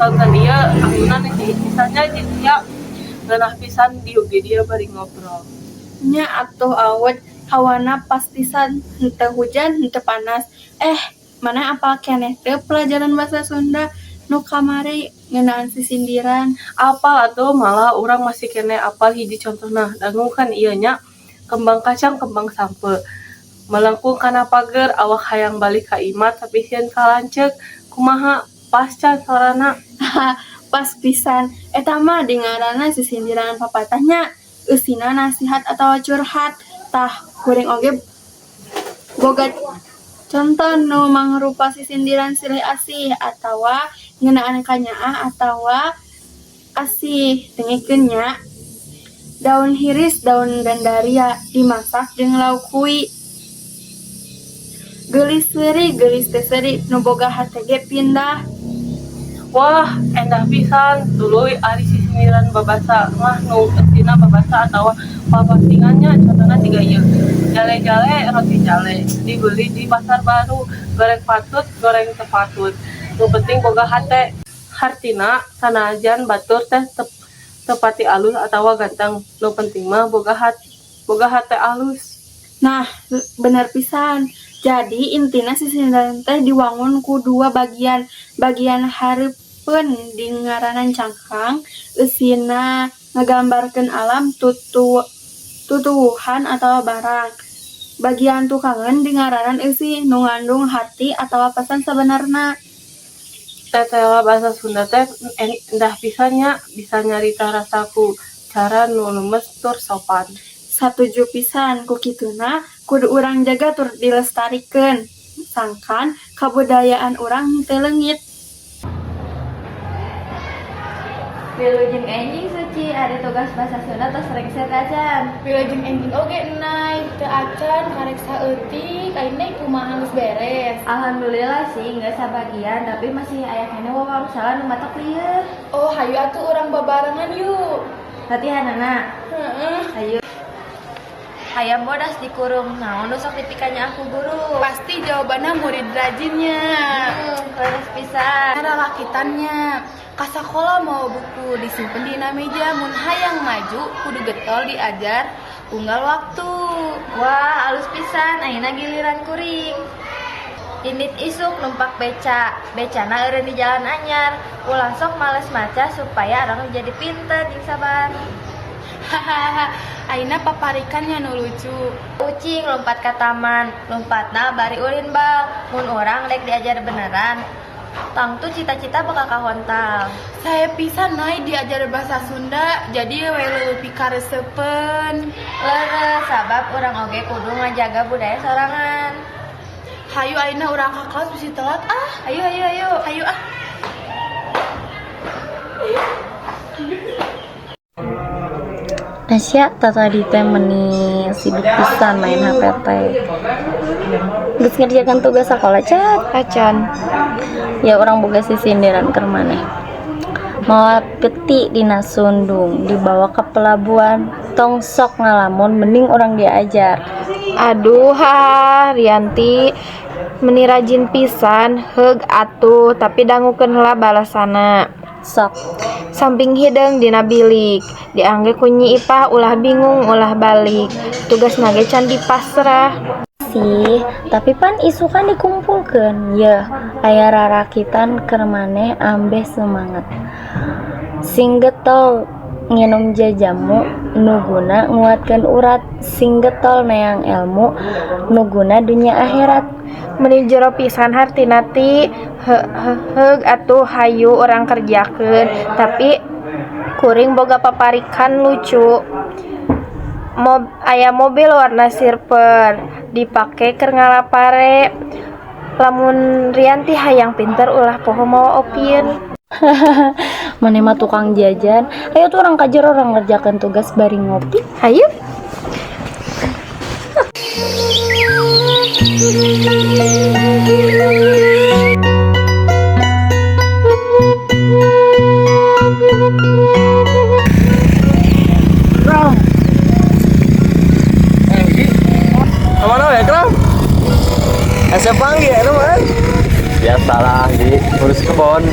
Tonton ieu akhirna teh pisan nya ya, ngeunah pisan diuk di dieu bari ngobrol. Nya atuh, awet hawana pas pisan, henteu hujan henteu panas. Eh, maneh apal keneh teu pelajaran bahasa Sunda nu kamari ngeunaan sisindiran? Apal atuh, malah urang masih keneh apal hiji contohna. Dangukeun ieu nya: kembang kacang kembang sampeu melengkung kana pager, awak hayang balik ka imah tapi sieun ka lanceuk. Kumaha, pas can sorana? Pas pisan. Eta mah dingaranna sisindiran papatah nya, eusina nasihat atawa curhat. Tah, kuring oge boga contoh nu mangrupa sisindiran silih asih atawa ngeunaan kanyaah atawa asih. Dengekeun nya: daun hiris daun gandaria, dimasak jeung lauk hui. Geulis seuri geulis teu seuri, nu boga hate ge pindah. Wah, endah pisan. Tuluy ari sisindiran babasa mah nu eusina babasa atawa papasingan nya, contohna siga ieu: jale-jale roti jale, dibeli di pasar baru, goreng patut goreng teu patut, nu penting boga hate. Hartina sanajan batur teh teu pati alus atawa ganteng, nu penting mah boga hate alus. Nah, bener pisan. Jadi intina sisindiran teh diwangun ku dua bagian. Bagian hareupeun dingaranan cangkang, eusina ngagambarkeun alam, tutuwuhan atawa barang. Bagian tukangeun dingaranan eusi, nu ngandung harti atawa pesan sabenerna. Tetela bahasa Sunda teh endah pisan nya, bisa nyarita rasa ku cara nu lemes tur sopan. Satuju pisan. Ku kituna kudu urang jaga tur dilestarikeun sangkan kabudayaan urang teu leungit. Wilujeng enjing, Suci, ari tugas bahasa Sunda tos rengse acan? Wilujeng enjing oge, Nay. Teu acan, karek saeutik. Ayeuna kumaha, geus beres? Alhamdulillah sih geus sabagian, tapi masih aya keneh wawangsalan nu matak lieur. Oh, hayu atuh urang babarengan yuk. Latihanana. Heeh. Hayu. Hayam bodas dikurung, naon nu sok dipikanyaah ku guru? Pasti jawabannya murid rajinnya. Leres pisan. Rarakitannya. Ka sakola mawa buku disimpen dina meja, mun hayang maju kudu getol diajar unggal waktu. Wah, alus pisan. Ayeuna giliran kuring. Indit isuk numpak beca, becana eureun di jalan anyar. Ulah sok males maca supaya urang jadi pinter jeung sabar. Hahaha, ayeuna paparikan nya nu lucu. Ucing lompat ka taman, lompatna bari ulin bal. Mun urang rek diajar beneran, tangtu cita-cita bakal kahontal. Sae pisan, Nay, diajar bahasa Sunda, jadi we leuwih pikaresepeun. Leres, sabab urang oge kudu ngajaga budaya sorangan. Hayu, ayeuna urang ka kelas, bisi telat ah. Ayo, ayo, ayo. Hayu ah. Nasya tadi teh meni sibuk pisan main HP teh. Geus ngerjakan tugas sekolah can? Acan. Ya, urang boga sisindiran keur maneh. Mawa peti dina sundung dibawa ke pelabuhan, tong sok ngalamun, mending urang diajar. Aduh, ha, Rianti meni rajin pisan. Heug atuh, tapi dangukeun heula balasana. Sok. Samping hideung dina bilik diangge ku Nyi Ipah, ulah bingung ulah balik, tugasna ge can dipasrah. Sih, tapi pan isukan dikumpulkeun. Yeuh, aya rarakitan keur maneh ambeh semangat. Sing getol nginum jajamu nu guna nguatkeun urat, sing getol neang elmu nu guna dunya akhirat. Meni jero pisan hartina ti. Heug atuh, hayu urang kerjakeun, tapi kuring boga paparikan lucu. Aya mobil warna silver dipake keur ngala pare. Lamun Rianti hayang pinter, ulah poho mawa opin. Maneh mah tukang jajan. Ayo tuh urang ka jero, urang ngerjakeun tugas bari ngopi. Hayu. Kram. Eh, Gi. Kemana ya, Kram? Asa panggil ya, mah. Biasalah, Gi, ngurus kebon.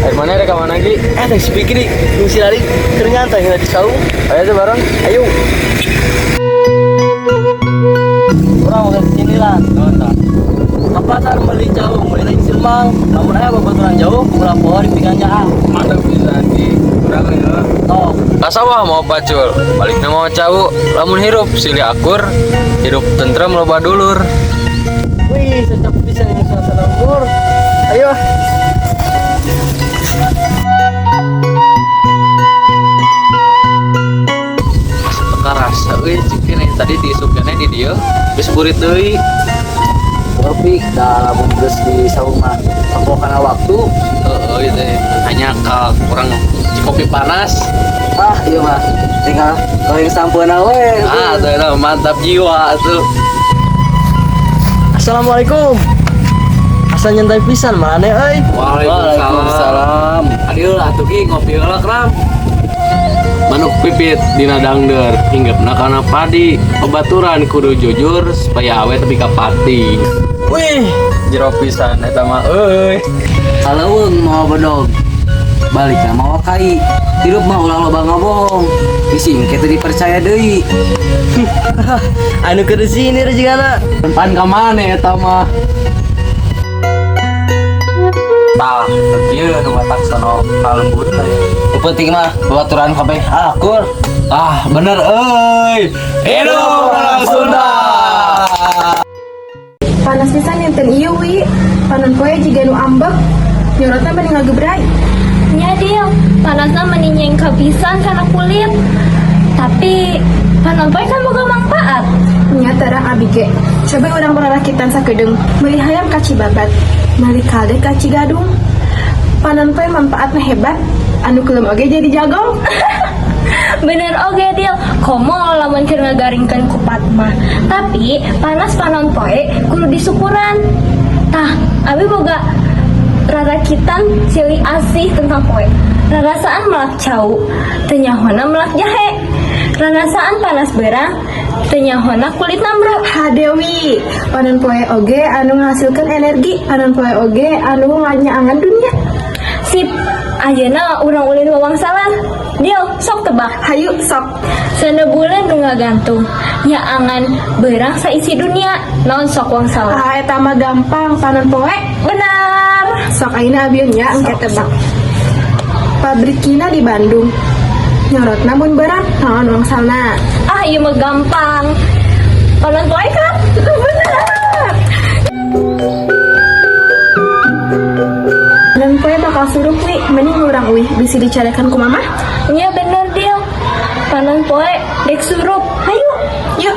Air mana rek? Ka mana, Gi? Eh, teh si Fikri, jeung si Lali keur nyantai heula di saung. Ayo tuh bareng. Ayo. Urang mau sindiran. Ka pasar meuli cau, meuli semang. Lamun aya babaturan jauh, ulah poho dipikanyaah. Mantap pisan, Gi. Urang ya. Tok. Ka sawah mawa pacul, balikna mawa cau, lamun hirup silih akur, hirup tentrem loba dulur. Wih, cocok pisan ini suasana lembur. Ayo. Karasa euy cikin tadi diisupkeun di dieu geus burit deui. Kopi da lamun geus di saung mah sapoe kana waktu. Heeh, ieu teh hanya ka kurang kopi panas. Ah, iya mah. Tinggal goreng sampeuna we. Ah, tuh eta mantap jiwa tuh. Assalamualaikum. Asa nyantai pisan maneh euy. Waalaikumsalam. Adil atuh, Ki, ngopi heula, Kram. Manuk pipit dina dangder hinggepna kana padi, babaturan kudu jujur supaya awet tepi ka pati. Wih, jero pisan eta mah euy. Ka leuweung mawa bedog, balikna mawa kai. Hirup mah ulah loba ngabohong, bisi engke teu dipercaya deui. Anu keur sini rezekana. Pan ka mana eta mah? Tah, kieu nu matak sono kalembut teh. Nu penting mah babaturan kabeh akur. Ah, bener euy. Hidup orang Sunda. Panas pisan dinten ieu, Wi. Panon poe jiga nu ambek. Nyorotna meni ngagebray. Nya, Dil, panasna meni nyengka pisan kana kulit. Tapi panon poe kan boga manfaat. Nya, terang abi ge. Coba urang pararakitan sakedeung. Meuli hayam ka Cibabat, meuli kalde ka Cigadung. Panon poe manfaatna hebat. Anu kulem oge jadi jagong. Bener oge, Dil, komo lamun keur ngagaringkeun kupat mah. Tapi panas panon poe kudu disukuran. Tah, abi boga rarakitan silih asih tentang poe. Rarasaan melak cau, teu nyahona melak jahe. Rarasaan panas beurang, teu nyahona kulit namro. Hadewi, panon poe oge anu ngahasilkeun energi, panon poe oge anu nganyaangan dunia. Sip, ayeuna urang ulin wawangsalan. Dil, sok tebak. Hayu sok. Sanes bulan nu ngagantung, nyaangan beurang saisi dunia. Naon sok wangsalan? Ah, eta mah gampang, panon poe. Benar. Sok, ayeuna abi nya engke tebak. Pabrik Kina di Bandung. Nyorotna mun beurang, naon wangsalna? Ah, ieu mah gampang. Panon poe kan? Benar. Panon poe bakal surup, Wi, mending urang uih bisi dicarekan ku mamah. Nya bener, Dil. Panon poe dek surup. Hayu. Yuk.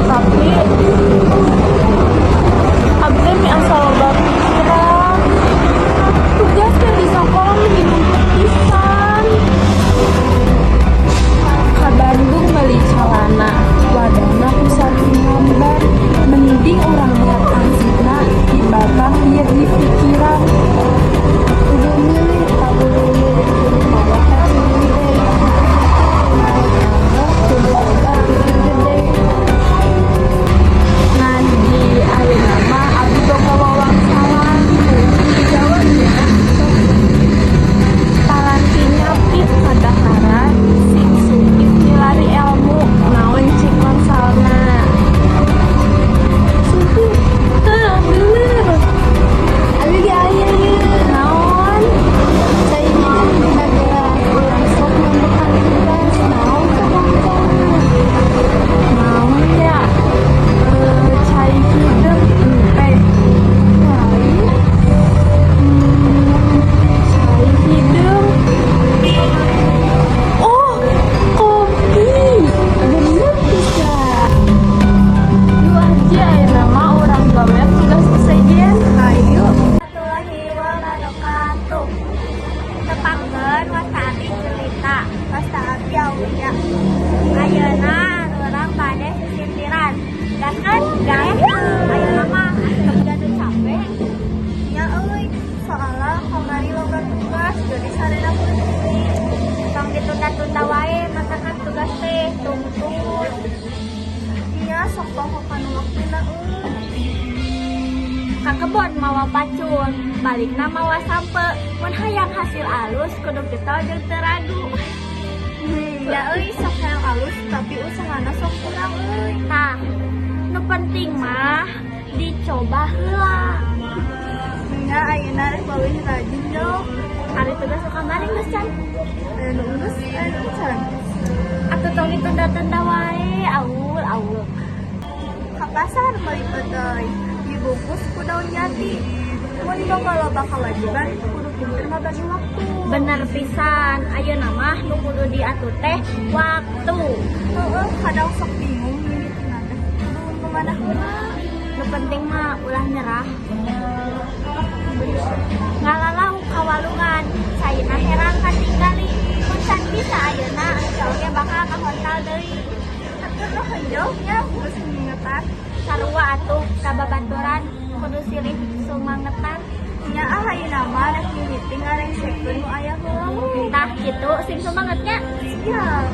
Tapi abdi mi asa loba pikiran. Tugas teh di sekolah meni numpuk pisan. Ka Bandung meuli calana, wadahna ku sapu ngamban. Kebon mawa pacul, balikna mawa sampe. Mun hayang hasil alus kudu getol jeung teu ragu. Ya euy, sok hayang alus tapi usahana sok kurang euy. Tah, nu penting mah dicoba heula. Nya ayeuna rek leuwih rajin dong. Ari tugas nu kamari geus can? Aya nu geus, aya nu can. Atuh tong ditunda-tunda wae, aul aul. Ka pasar meuli peuteuy, dibungkus ku daun jati. Mun boga loba kewajiban kudu pinter ngabagi waktu. Bener pisan, ayeuna mah nu kudu diatur teh waktu. Heeh, kadang sok bingung mimitina teh kudu nu mana heula. Nu penting mah ulah nyerah. Ngalalau ka walungan, caina herang katinggali. Mun can bisa ayeuna, engke oge bakal kahontal deui. Hatur nuhun jauh nya geus ngingetan. Sarua atuh ka babaturan kudu silih sumangetan. Nya ah ayeuna mah rek mimiti ngarengsekeun nu aya heula. Tah kitu sing sumangetnya. Siap.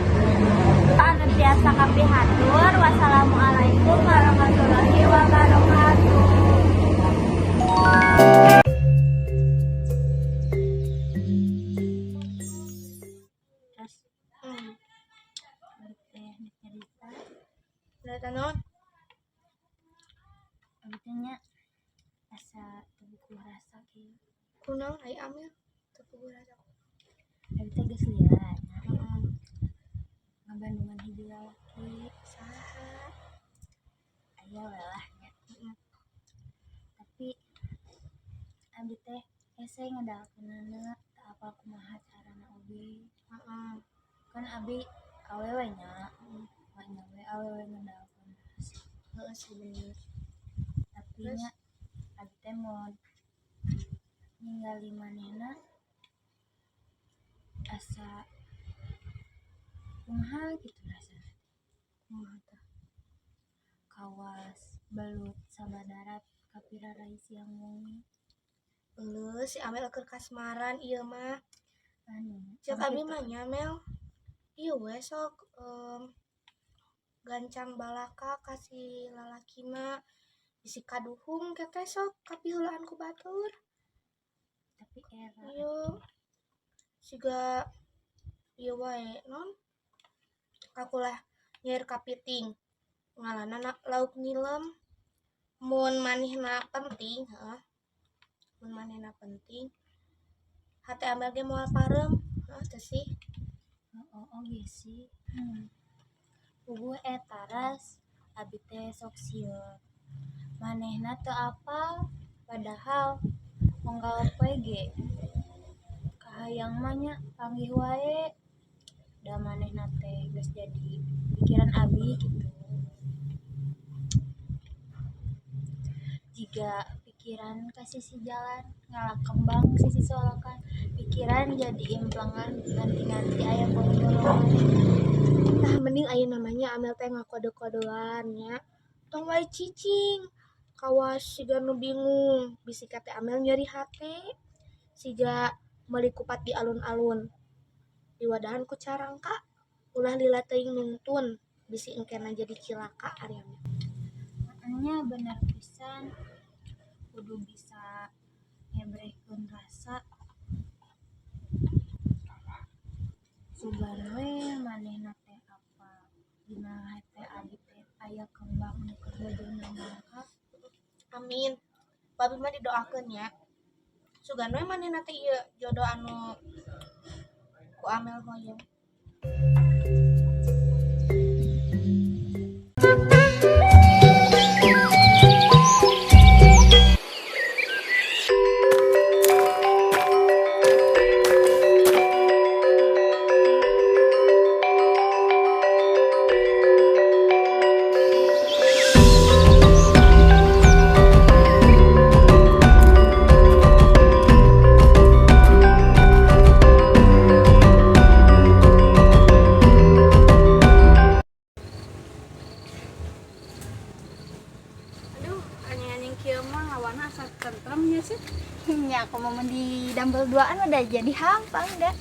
Anu tiasa kapihatur. Wassalamualaikum warahmatullahi wabarakatuh. Terus teh cerita. Cerita naon? Abi teh nya asa teu bukuh rasa kieu. Kunaon ai Amel teu puguh rasa? Abi teh geus lila nya. Ngabandungan hiji lalaki. Saha? Aya we lah nya. Tapi abi teh hese ngedalkeunana, teu apal kumaha carana oge. Kan abi awewe nya. Mah we awewe ngedalkeun rasa. Heeh sih, bener. Tapi nya abi teh mun ningali manehna asa kumaha gitu rasana. Kumaha tah? Kawas belut sabadarat kapirarai siang wengi. Euleuh, si Amel keur kasmaran ieu mah. Anu Cek abi mah nya Mel. Ieu we sok gancang balaka ka si lalakina, bisi kaduhung ke teh sok kapiheulaan ku batur. Tapi era. Ieu siga ieu wae non kakulah nyair kapiting ngalana lauk nyilem. Mun manehna penting, heeh, mun manehna penting hate Amel ge moal parem, heeh teu sih? Oh, oge sih. Puguh eta ras abi teh sok sieun manehna teu apal, padahal unggal poe ge kahayang mah nya panggih wae, da manehna teh geus jadi pikiran abi gitu, jiga pikiran ka sisi jalan ngalak kembang sisi solokan, pikiran jadi implengan nganti-nganti aya bolong-bolongan. Tah, mending ayeuna mah nya Amel teh ngakode-kodean nya, tong wae cicing kawas siga nu bingung, bisi kate Amel nyeri hate siga meuli kupat di alun-alun diwadahan ku carangka. Ulah lila teuing nungtun, bisi engkena jadi cilaka ari Amel. Nya bener pisan, kudu bisa ngebrehkeun rasa. Sugan we manehna teh apal dina hate abi teh aya kembang anu keur bojongna mangkak. Amin, ku abi mah didoakeun nya, sugan we manehna teh ieu jodoh anu ku Amel hoyong. Aduh, anjing-anjing kieu mah ngawana asa tentrem nya sih. Nya aku mau di dumbbell duaan udah jadi hampang dah.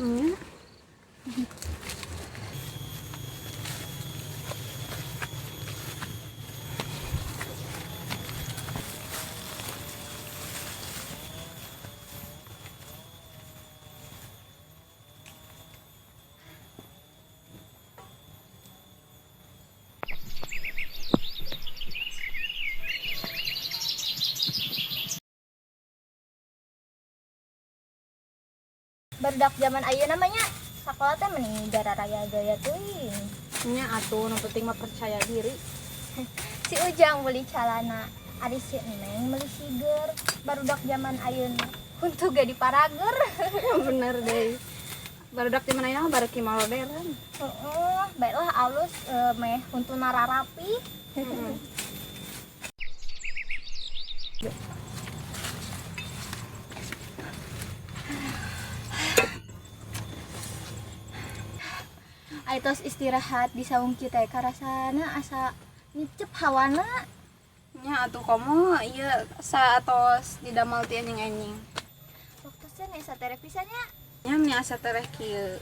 Barudak zaman ayeuna mah nya sakola teh meni raya gaya teuing. Nya atuh, nu penting mah percaya diri. Si Ujang beli calana, ari si Neng beli siger. Barudak zaman ayeuna huntu ge diparager. Bener deh. Barudak zaman ayeuna mah bareuki modern. Heeh, baiklah alus meh huntuna rarapi. Ai tos istirahat di saung kita karasana asa nyecep hawana. Nya atuh, komo ieu saatos didamel ti enjing-enjing. Waktosna asa tereh pisan nya. Nya meni asa tereh kieu.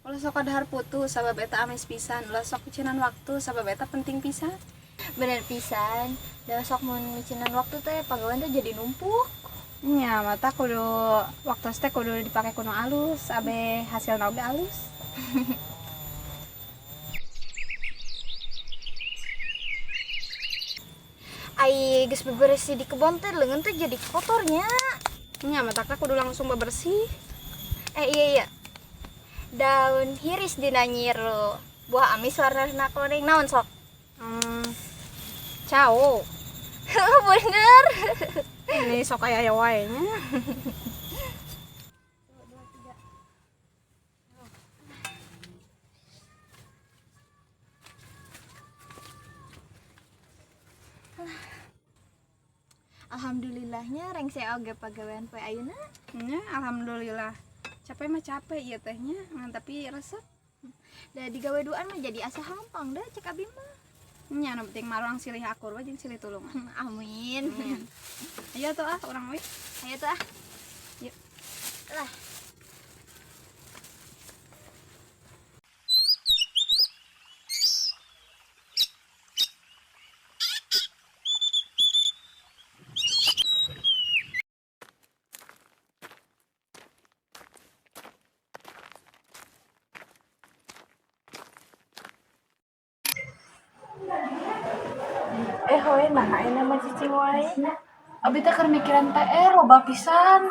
Ulah sok dahar putu sabab eta amis pisan, ulah sok micenan waktu sabab eta penting pisan. Bener pisan, da sok mun micenan waktu teh pagawean teh jadi numpuk. Nya mata kudu waktu teh kudu dipake kudu alus, abe hasilna oge alus. Ai geus beberesih di kebon teh leungeun teh jadi kotornya. Nya matakna kudu langsung bebersih. Eh, iya iya. Daun hiris dina nyiru. Buah amis warna kuning naon sok? Cau. Bener. Ini sok aya aya wae nya. Alhamdulillahnya rengse oge pagawean poe ayeuna. Nya alhamdulillah. Capek mah capek ieu teh nya, ngan tapi resep. Da digawe duaan mah jadi asa hampang dah cek abi mah. Nya nu penting mah urang silih akur we jeung silih tulungan. Amin. Ayo tuh ah urang we. Ayo tuh ah. Yuk. Lah. Eh, hoy, nah ayeuna mah cicing wae. Abi teh keur mikiran PR loba pisan.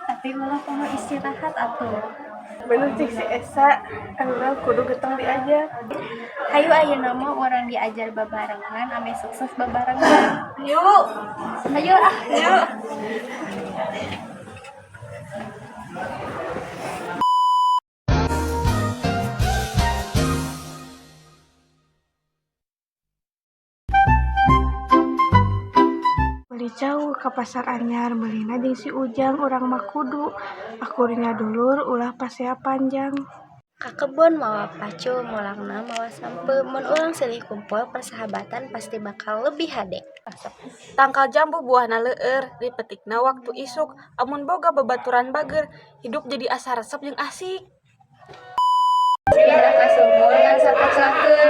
Tapi ulah poho istirahat atuh. Bener cik si Esa, Amel kudu getol diajar. Hayu ayeuna mah urang diajar babarengan ame sukses babarengan. Yuk. Ayo ah. Yuk. Meuli cau ka pasar anyar, meulina jeung si Ujang. Urang mah kudu akur nya dulur, ulah pasea panjang. Ka kebon mawa pacul, mulangna mawa sampeu. Mun urang silih kumpul, persahabatan pasti bakal lebih hade. Tangkal jambu buahna leueur, dipetikna waktu isuk. Amun boga babaturan bager, hidup jadi asa resep jeung asik. Pindah ka sumur ngan sateuk.